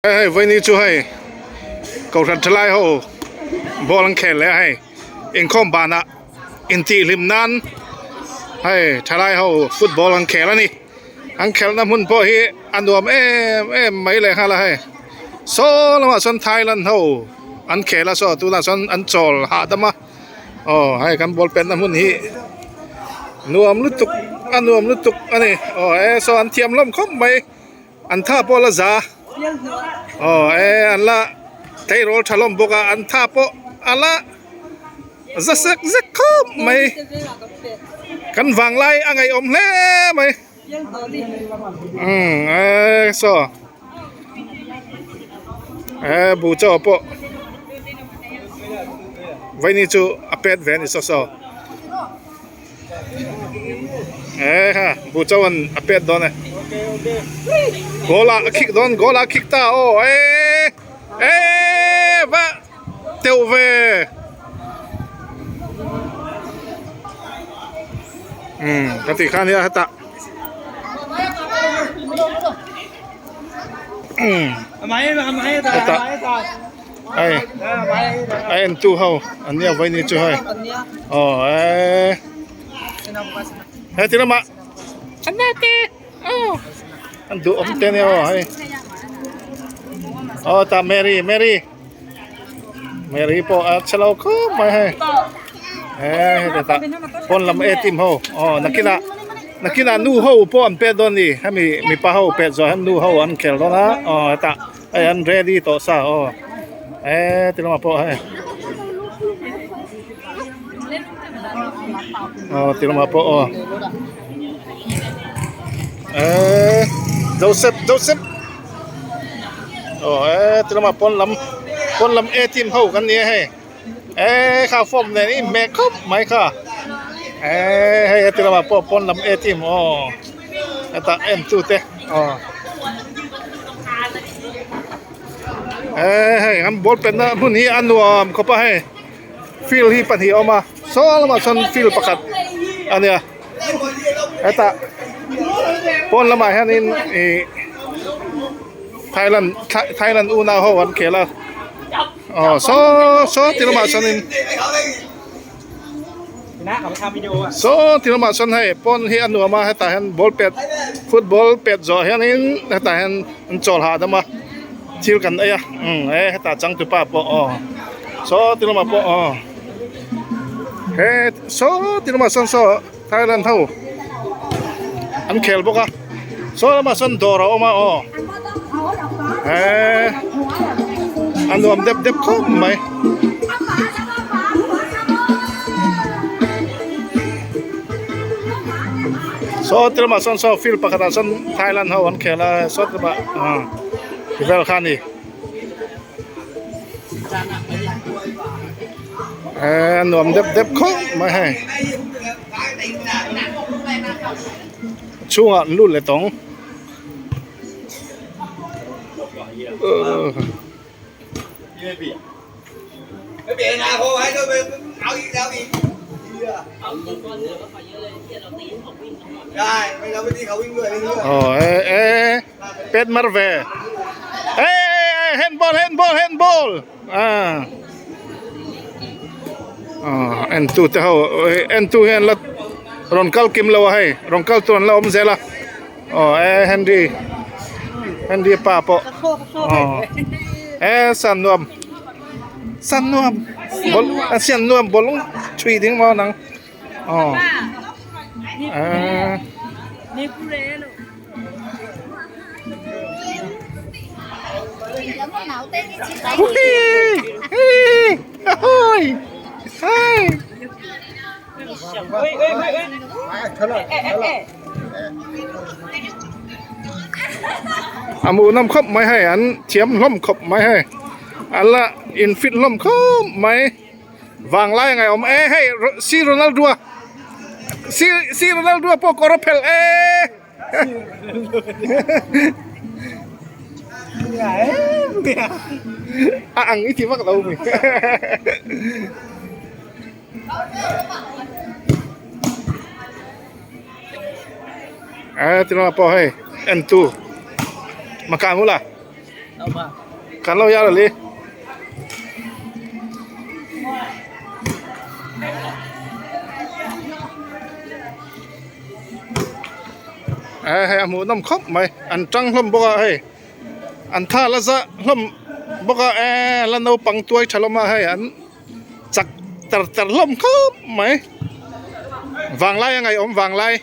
Hei vawiini chu hei kohhran thalai ho ball an khel leh a hei inkhawm banah intihhlim nan hei thalai ho football an khel a ni an khelhna hmun pawh hi a nuam em em mai leh nghal a hei saw lamah sawn Thailand ho an khel a saw tunah sawn an chawl hahdam a aw hei kan ball penna hmun hi nuam lutuk a nuam lutuk a ni aw e saw an thiam hlawm khawp mai. An tha pawh la za aw e an la tleirawl tha hlawm bawk a an tha pawh a la za sek zek khawp mai kan vanglai a ngaihawm hle mai umm e saw e buh chaw pawh vaini chu a pet ve a ni saw saw. E ha bu chauhan a pet dawn e goal ah a khik dawn goal ah a khik ta aw e e va teuh ve umm ka tih khan nia hetah umm hetah. Hei a en tu ho an nia vawiin hi chu hei aw eee he ti lamah an naute aw an duhawm te ania aw hei aw tah Mary Mary Mary pawh a chhe lo khawp mai hei eee heti tah pawn lam A team ho aw nakinah nakinah nu ho pawh an pet dawn a ni hemi mipa ho pet zawh hian nu ho an khel dawn a aw hetah. Hei an ready tawh sa aw eee ti lamah pawh hei aw ti lamah pawh aw eee Joseph Joseph aw eee ti lamah pawn lam pawn lam A team ho kan ni a hei eee kha form nen a inhmeh khawp mai kha eee hei heti lamah pawh pawn lam A team aw hetah en tu te aw eee hei an ball penna hmun hi a nuam khawp a hei field hi pahnih a awm a saw lamah sawn field pakhat a nia hetah pawn lamah hianin ih Thailand Thailand unau ho an khel a. Aw saw saw ti lamah sawnin saw ti lamah sawn hei pawn hi a nuam a hetah hian ball pet football pet zawh hianin hetah hian an chawl hahdam a thil kan ei a umm e hetah changtupa pawh aw saw ti lamah pawh aw he saw ti lamah sawn saw Thailand ho an khel bawk a saw lamah sawn dawr a awm a aw eee a nuam dep dep khawp mai. Saw ti lamah sawn saw field pakhatah sawn Thailand ho an khel a saw ti lamah ah ti vel kha a ni. Eee a nuam dep dep khawp mai hei chhungah an lut leh tawng aw e e pet mar ve e handball handball handball ah ah en tu te ho en tu hian la rawn kal kim lo a hei rawn kal tur an la awm zel a aw e Henry Henry pa pawh aw e san nuam san nuam bawlh a sian nuam bawlh chhui ding maw nang aw eh. A hmuh nawm khawp mai hei an thiam hlawm khawp mai hei an la in fit hlawm khawp mai vanglai a ngaihawm e hei si Ronaldo a si si Ronaldo a pawh kawr a phelh e. A ang i ti vak lo mi. A ti lama pawh hei en tu makan ula. Kan lo yar ali. Eh hei a hmuh nawm khawp mai an tang hlawm bawk a hei an tha la za hlawm bawk a eh la naupang tuai tha hlawm a hei an chak tar tar hlawm khawp mai vanglai a ngaihawm vanglai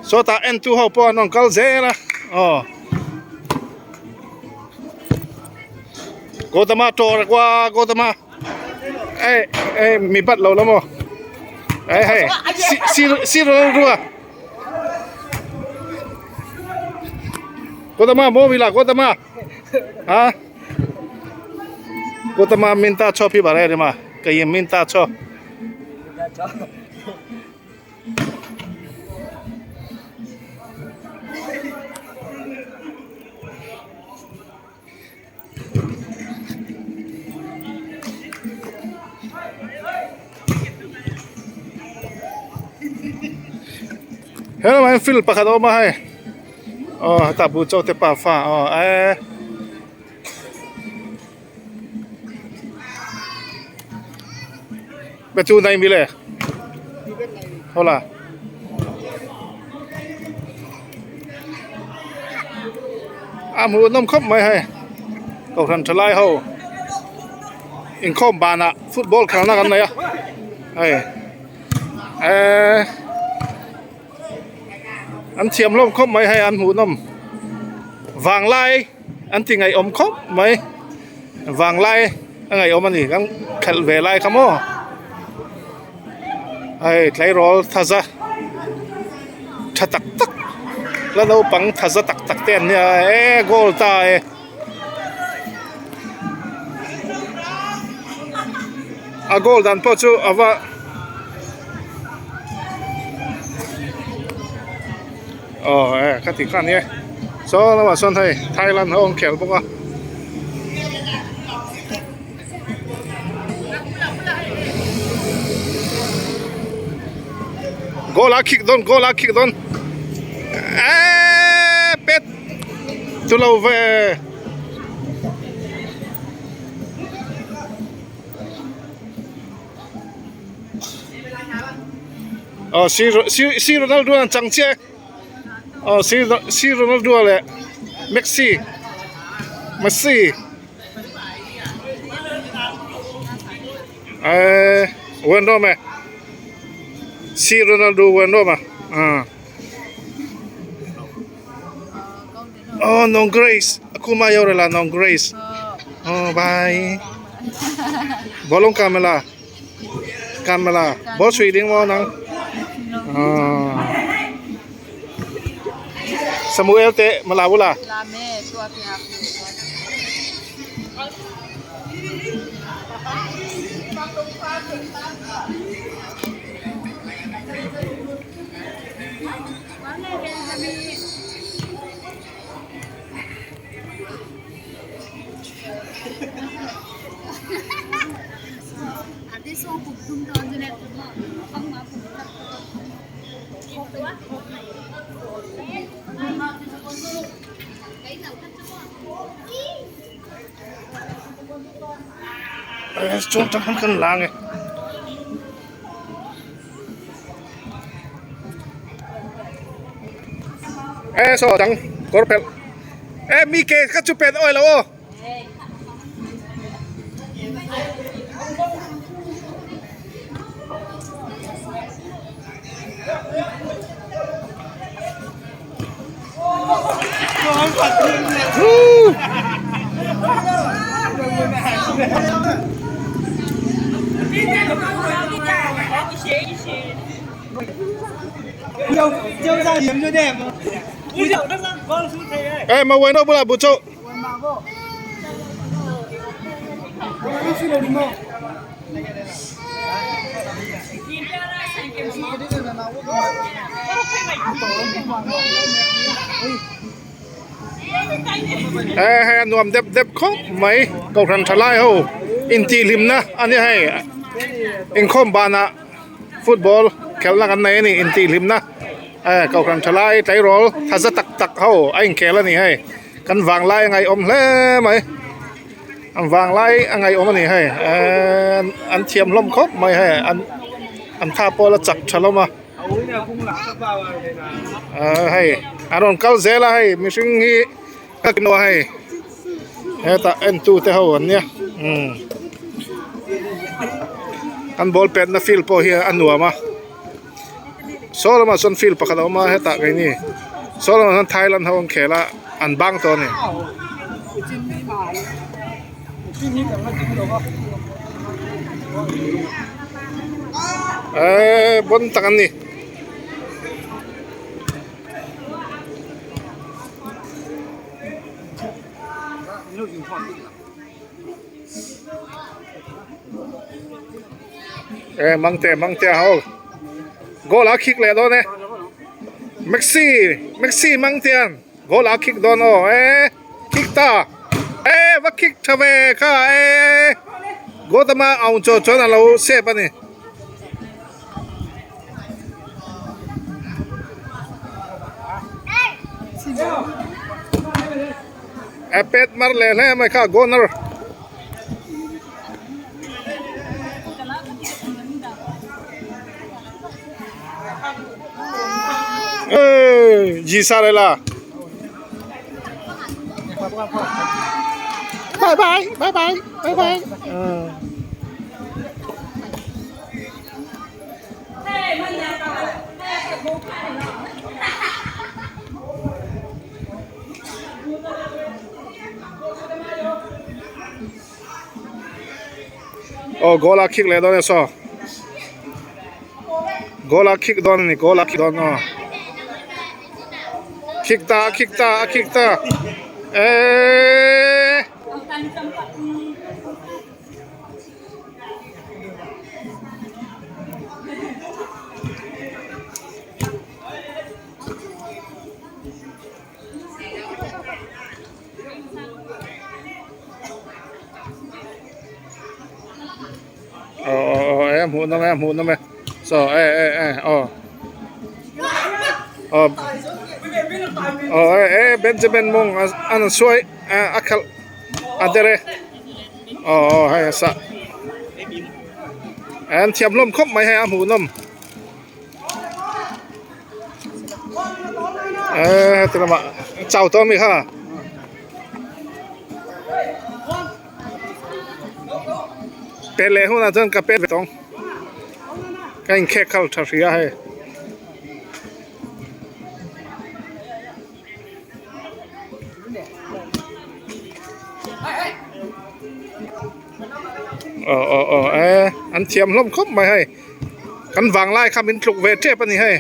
sawtah en tu ho pawh an rawn kal zel a aw Gautama tawr kua Gautama eh eh mi bat lo la maw eh hei si si rilru a Gautama maw mi la Gautama ha Gautama min ta cho phi bare ri ma kai min ta cho He lamah hian field pakhat a awm a hei aw hetah buh chaw te pafa aw eee be chu nai mile hawla. A hmuh nawm khawp mai hei kohhran tha lai ho inkhawm banah football khalna kan nei a hei eee an thiam hlawm khawp mai hei an hmuh nawm vanglai an ti ngaihawm khawp mai vanglai a ngaihawm a ni kan khelh ve lai kha maw hei tleirawl thaza tha tak tak la naupang thaza tak tak te an nia e goal ta e a goal dan pawh chu a va Aw e ka ti kha a ni e saw lamah sawn hei Thailand ho an khel bawk a. Goal a kick dawn goal a kick dawn eeeee pet chu lo ve. Aw si si si Ronaldo an chang chiah e aw si si Ronaldo leh Messi Messi eh wen rawm e si Ronaldo wen rawm a ah aw nong Grace a khuma yo rela nong Grace aw bye bolong camera. Camera bó suy ding mo nang Samuel te mala bula Chuan tang khan kan lang e. E saw dang kawr phelh e mi ke kha chu pet awi lo aw. Ê mà quên đâu bữa là bữa chỗ Ê hei a nuam dep dep khawp mai kohhran tha lai ho intihhlimna a nia hei inkhawm banah football khelhna kan nei a ni intihhlimna. Eh kohhran thalai tleirawl tha za tak tak ho a inkhel a ni hei kan vanglai a ngaihawm hle mai an vanglai a ngaihawm a ni hei ehh an thiam hlawm khawp mai hei an an tha pawh la chak tha hlawm a ahh hei an rawn kal zel a hei mihring hi hei hetah en tu te ho an nia umm an ball pet na field pawh hi a nuam a saw lamah sawn field pakhat a awm a hetah keini saw lamah sawn Thailand ho an khel a an bang tawh a ni. Eee bon tak an ni. E mangte mangte ho goal a kick leh dawn e Maxi Maxi mangtean goal a kick dawn aw e kick ta e va kick tha ve kha e Gautama aung chaw chuan a lo save a ni. A pet mar leh hle mai kha goner. Ji sarela. Bye bye bye bye bye bye. Aw goal a kick leh dawn e saw goal a kick dawn a ni goal a kick dawn aw kick ta a kick ta a kick ta eeeee. Aw aw aw e hmuh nawm e hmuh nawm e saw e e e aw aw aw e e Benjamin mawng an suai a khalh a der e aw aw hei a sah an thiam hlawm khawp mai hei a hmuh nawm. Eee heti lamah chau tawh ami kha pe leh hunah chuan ka pe ve tawng ka inkhek khal tha hria hei. Aw aw aw e an thiam hlawm khawp mai hei kan vanglai kha min tluk ve tep a ni hei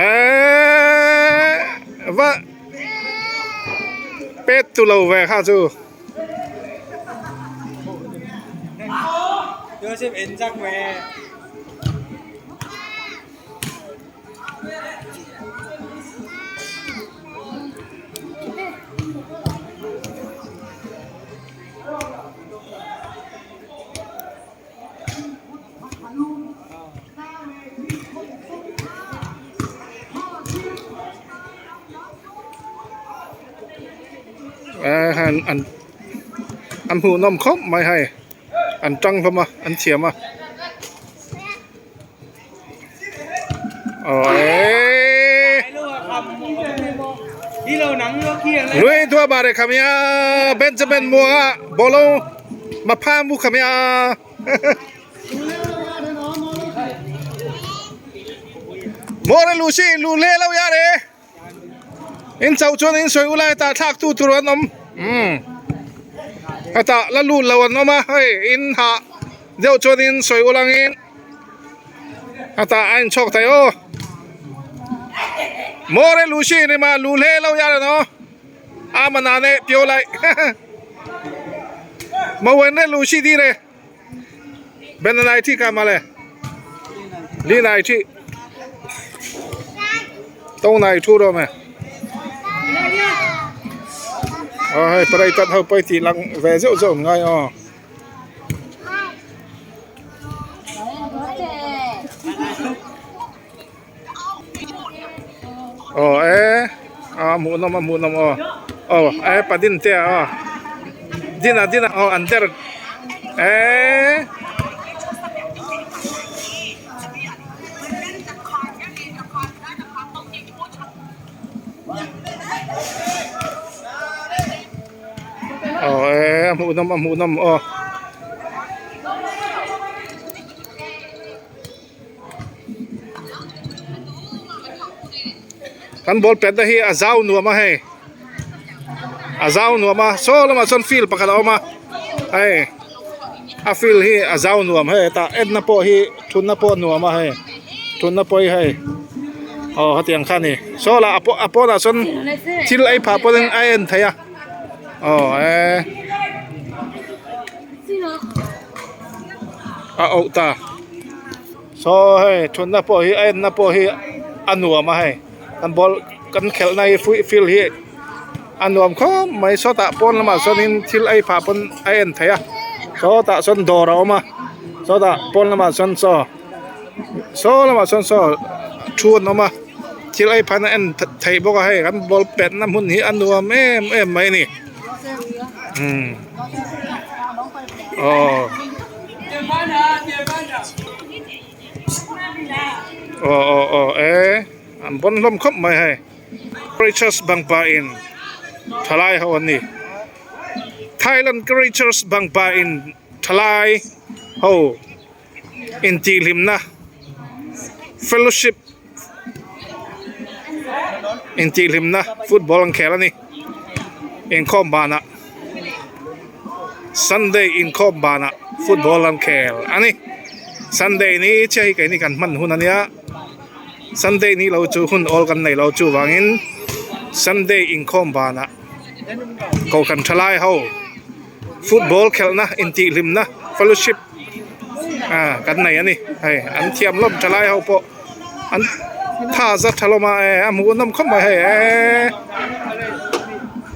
eeeee va pet tu lo ve kha chu. An hmuh nawm khawp mai hei an tang hlawm a an thiam a. Lui tua bare khamia Benjamin mua bolo mapha mu khamia More lu si lu le lo ya re in chau chuan in sawi ulai ta thlak tu tur an awm um heta la lut lo an awm a hei in hah deuh chuan in sawi ulangin heta a inchhawk thei aw more lu si ni ma lu hle lo ya re no a mana ne pio lai ma wen re lu si di re. Ben nai thi ka ma le li nai thi tông nai thu rồi mà ờ hay đây tận hậu bay thì lăng về rượu rượu ngay ờ. Aw e a hmuhnawm a hmuhnawm aw aw e pa din te a aw dina dina aw an der e. Aw e a hmuhnawm a hmuhnawm aw. Kan ball pet na hi a zau nuam a hei a zau nuam a saw lamah sawn field pakhat a awm a hei a field hi a zau nuam hei tah enna pawh hi thutna pawh a nuam a hei thutna pawh hi hei aw hetiang kha a ni saw lah a pawnah sawn thil ei phah pawhin a en theih a aw e. A auh ta saw hei thutna pawh hi a enna pawh hi a nuam a hei kan ball kan khelhna hi field hi a nuam khawp mai sawtah pawn lamah sawnin thil ei phah pawn a en theih a sawtah sawn dawr a awm a sawtah pawn lamah sawn chaw saw lamah sawn saw thu an awm a thil ei phahna a en theih bawk a hei kan ball petna hmun hi a nuam em em mai a ni umm. Aw aw aw aw e an bawn hlawm khawp mai hei Creatures bangpa in thalai ho an ni Thailand Creatures bangpa in thalai ho intihhlimna fellowship intihhlimna football an khel a ni inkhawm banah Sunday inkhawm banah football an khel a ni Sunday ni chiah hi keini kan hman hun a nia Sunday ni lo chu hun awl kan nei lo chuvangin Sunday inkhawm banah kohhran thalai ho football khelhna intihhlimna fellowship ah kan nei a ni hei an thiam hlawm tha lai ho pawh an tha za tha hlawm a e a hmuh nawm khawp mai hei eee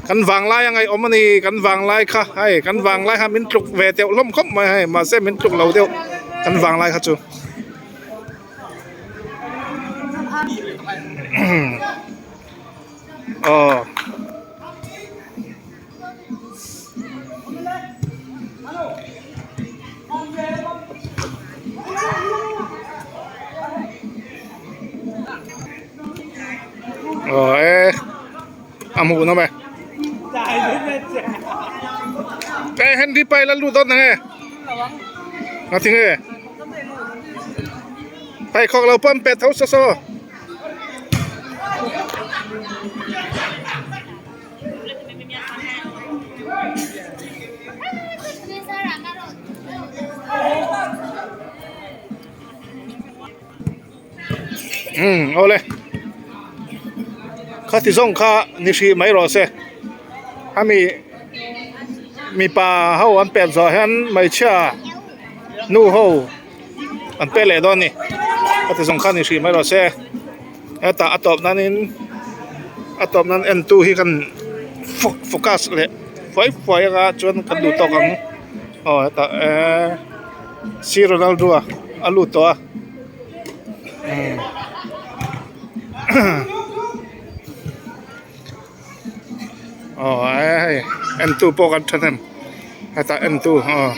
kan vanglai a ngaihawm a ni kan vanglai kha hei kan vanglai kha min tluk ve deuh hlawm khawp mai hei mahse min tluk lo deuh kan vanglai kha chu. Aw. Aw e a hmuh nawm e e Henry pai la lut dawn ang e ngatinge pheikhawk lo pawh an pet tho saw saw. Umm awle khati zawng kha ni hrih mai rawh se hemi mipa ho an pet zawh hian hmeichhia nu ho an pet leh dawn a ni khati zawng kha ni hrih mai rawh se. Hetah a tawp nan in a tawp nan en tu hi kan focus leh fuai fuai anga chuan kan duh tawk ang aw hetah eee C Ronaldo a a lut tawh a umm aw hei en tu pawh kan thahnem hetah en tu aw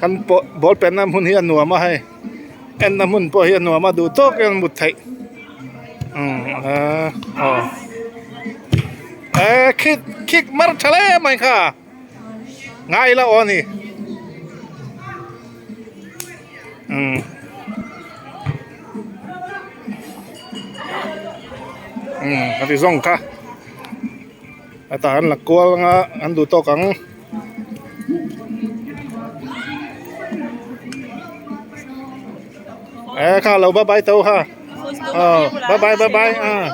kan ball penna hmun hi a nuam a hei. Enna hmun pawh hi a nuam a duh tawk in an mut theih umm aw eh khik khik mar tha hle mai kha ngai ila aw a ni umm umm ka ti zawng kha hetah an la kual anga an duh tawk ang. Eh kha lo bye bye tho kha oh bye bye bye bye ah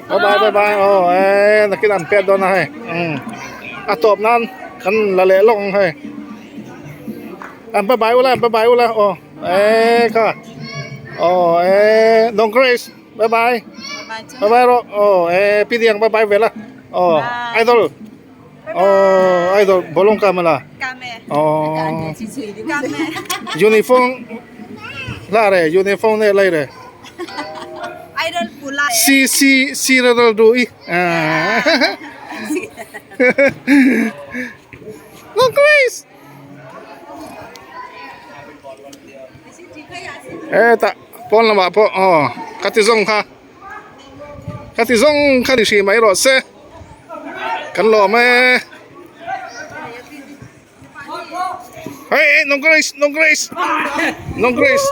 bye bye bye bye oh eh nakin an pet dawn a hei um a tawp nan kan la leh lawk ang hei an bye bye ula an bye bye ula oh eh kha oh eh Dong Grace bye bye bye bye rawh oh eh pi Diang bye bye ve la oh idol. Oh, idol bolong ka mala. Oh. Uniform la re, uniform ne lai re. Idol pula. Si si si Ronaldo i. No Grace. Hetah pawn lamah pawh aw ka ti zawng kha ka ti zawng kha ni hri mai rawh se kan lawm e hey hey no Grace no Grace no Grace.